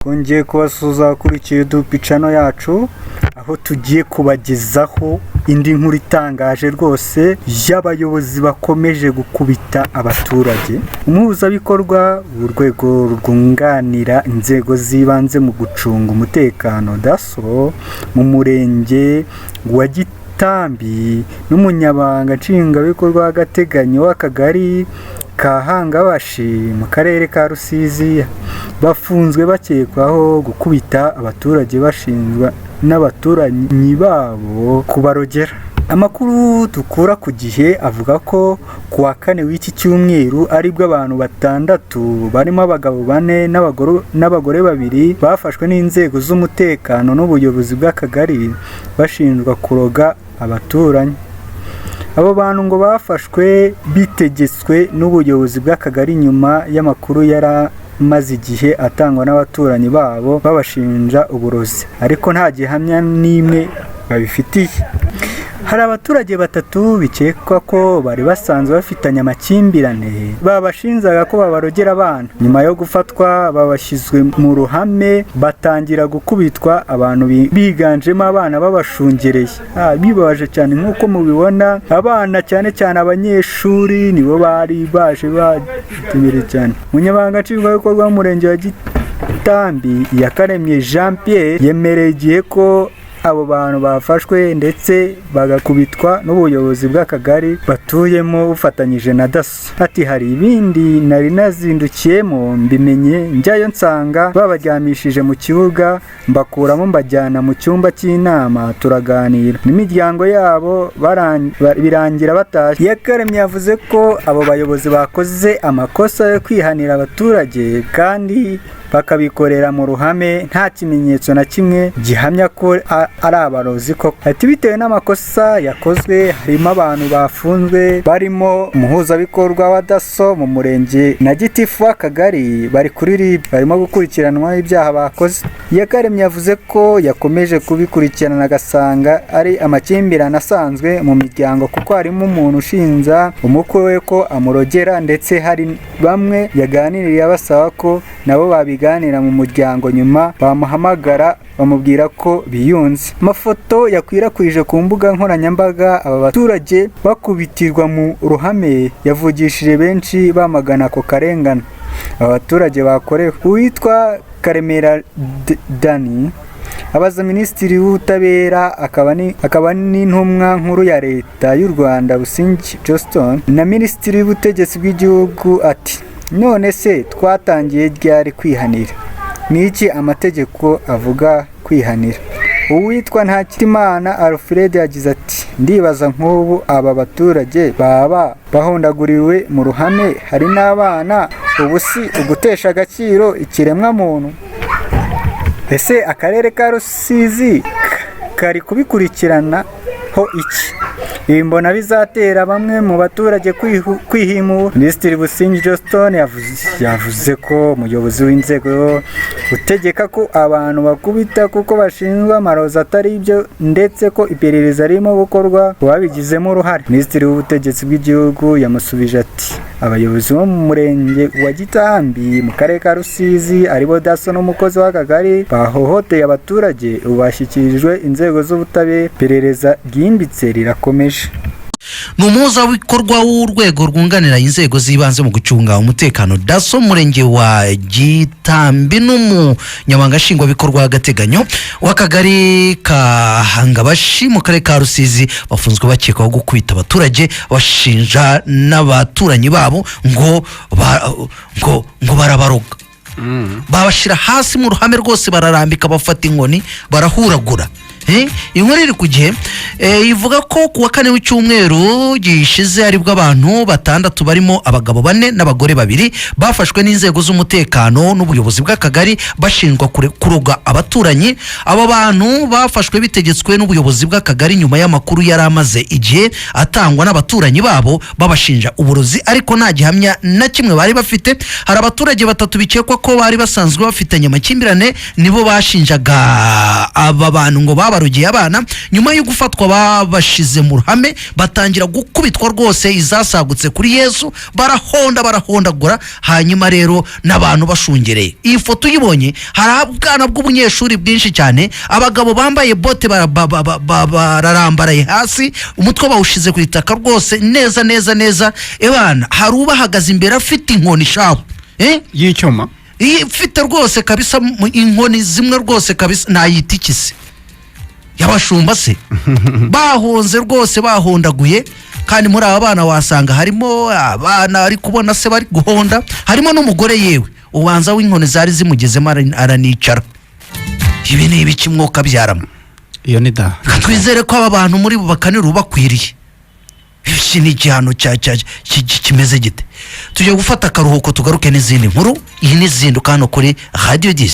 Twongeye kubasuhuza kuri YouTube channel yacu, aho tugiye kubagezaho indi nkuru itangaje rwose y'abayobozi bakomeje gukubita abaturage. Umuhuzabikorwa w'urwego rwunganira inzego z'ibanze mu gucunga umutekano, DASSO, mu murenge wa Gitambi n'umunyamabanga nshingwabikorwa w'agateganyo w'akagari ka Hangabashi mu karere ka Rusizi bafunzwe bakekwaho gukubita abaturage bashinjwa n'abaturanyi babo kubarogera. Amakuru dukura ku Gihe avuga ko ku wa kane w'iki cyumweru aribwo abantu batandatu barimo abagabo bane n'abagore babiri bafashwe n'inzego z'umutekano n'ubuyobozi bw'akagari bashinjwa kuroga abaturanyi. Abo bantu ngo bafashwe bitegetswe n'ubuyobozi bw'akagari nyuma y'amakuru yari amaze igihe atangwa n'abaturanyi babo babashinja uburozi, ariko nta gihamya n'imwe babifitiye. Hari abaturage batatu bikekwa ko bari basanzwe bafitanye amakimbirane babashinjaga ko babarogera abana. Nyuma yo gufatwa babashyizwe mu ruhame batangira gukubitwa, abantu biganjemo abana babashungereye. Bibabaje cyane nk'uko mubibona, abana cyane cyane abanyeshuri nibo bari baje batemerewe cyane. Umunyamabanga nshingwabikorwa w'umurenge wa Gitambi, Iyakaremye Jean Pierre, yemereye Igihe ko abo bantu bafashwe ndetse bagakubitwa n'ubuyobozi bw'akagari batuyemo bufatanyije na DASSO. Ati: "Hari ibindi nari nazindukiyemo, mbimenye njyayo nsanga babaryamishije mu kibuga, mbakuramo mbajyana mu cyumba cy'inama turaganira n'imiryango yabo, birangira batashye." Iyakaremye yavuze ko abo bayobozi bakoze amakosa yo kwihanira abaturage kandi bakabikorera mu ruhame nta kimenyetso na kimwe gihamya ko ari abarozi koko. Ati: "Bitewe n'amakosa yakozwe, harimo abantu bafunzwe barimo umuhuzabikorwa wa DASSO mu murenge na gitifu w'akagari, bari kuri RIB barimo gukurikiranwaho ibyaha bakoze." Iyakaremye yavuze ko yakomeje kubikurikirana agasanga ari amakimbirane asanzwe mu miryango, kuko harimo umuntu ushinja umukwe we ko amurogera, ndetse hari bamwe yaganiriye abasaba ko nabo babiganira mu muryango, nyuma bamuhamagara bamubwira ko biyunze. Amafoto yakwirakwije ku mbuga nkoranyambaga aba baturage bakubitirwa mu ruhame yavugishije benshi bamagana ako karengane aba baturage bakorewe. Uwitwa Karemera Dani abaza Minisitiri w'Ubutabera akaba n'intumwa nkuru ya Leta y'u Rwanda, Busingye Johnston, na Minisitiri w'Ubutegetsi bw'Igihugu ati: "None se twatangiye ryari kwihanira? Ni iki amategeko avuga kwihanira?" Uwitwa Ntakitimana Alfred yagize ati: "Ndibaza nk'ubu aba baturage baba bahondaguriwe mu ruhame, hari n'abana, ubu si ugutesha agaciro ikiremwamuntu? Ese akarere ka Rusizi kari kubikurikirana ho iki? Ibi mbona bizatera bamwe mu baturage kwihimura." Minisitiri Busingye Johnston yavuze ko umuyobozi w'inzego utegeka ko abantu bakubita kuko bashinjwa amarozi atari ibyo, ndetse ko iperereza ririmo gukorwa ku babigizemo uruhare. Minisitiri w'Ubutegetsi bw'Igihugu yamusubije ati: "Abayobozi bo mu murenge wa Gitambi mu karere ka Rusizi, aribo DASSO n'umukozi w'akagari bahohoteye abaturage, ubu bashyikirijwe inzego z'ubutabera, iperereza ryimbitse rirakomeje." Ni umuhuzabikorwa w'urwego rwunganira inzego z'ibanze mu gucunga umutekano, DASSO, murenge wa Gitambi n'umunyamabanga nshingwabikorwa w'agateganyo w'akagari ka Hangabashi mu karere ka Rusizi bafunzwe bakekwaho gukubita abaturage bashinja n'abaturanyi babo ngo barabaroga. Babashyira hasi mu ruhame rwose, bararambika, bafata inkoni barahuragura. Inkuru iri ku Gihe ivuga ko ku wa kane w'icyumweru gishize aribwo abantu batandatu barimo abagabo bane n'abagore babiri bafashwe n'inzego z'umutekano n'ubuyobozi bw'akagari bashinjwa kuroga abaturanyi. Abo bantu bafashwe bitegetswe n'ubuyobozi bw'akagari nyuma y'amakuru yari amaze igihe atangwa n'abaturanyi babo babashinja uburozi, ariko nta gihamya na kimwe bari bafite. Hari abaturage batatu bikekwa ko bari basanzwe bafitanye amakimbirane, nibo bashinjaga. Aba bantu ngo babarugiye abana, nyuma yo gufatwa babashize mu ruhame, batangira gukubitwa rwose izasagutse kuri Yesu, barahonda, barahondagura. Hanyuma rero n'abantu bashungereye. Iyi foto uyibonye, hari ubwana bw'ubunyeshuri bwinshi cyane, abagabo bambaye bote bararambaraye hasi, umutwe bawushize ku itaka rwose neza neza neza. Ebana, hari ubahagaze imbere afite inkoni shabu, eh? Y'icyuma. Iyi ifite rwose kabisa inkoni zimwe rwose kabisa, nayita iki se? Y'abashumba se? Bahonze rwose, bahondaguye. Kandi muri aba bana wasanga harimo abana ari kubona se bari guhonda, harimo n'umugore yewe ubanza w'inkoni zari zimugezemo, aranicara. Ibi ni ibiki mwuka byaramo? Iyo ni da. Reka twizere ko aba bantu muri bo bakanira ubakwiriye. Iki ni igihano kimeze gite? Tugiye gufata akaruhuko, tugaruke n'izindi nkuru. Iyi ni Zinduka hano kuri Radiyo 10.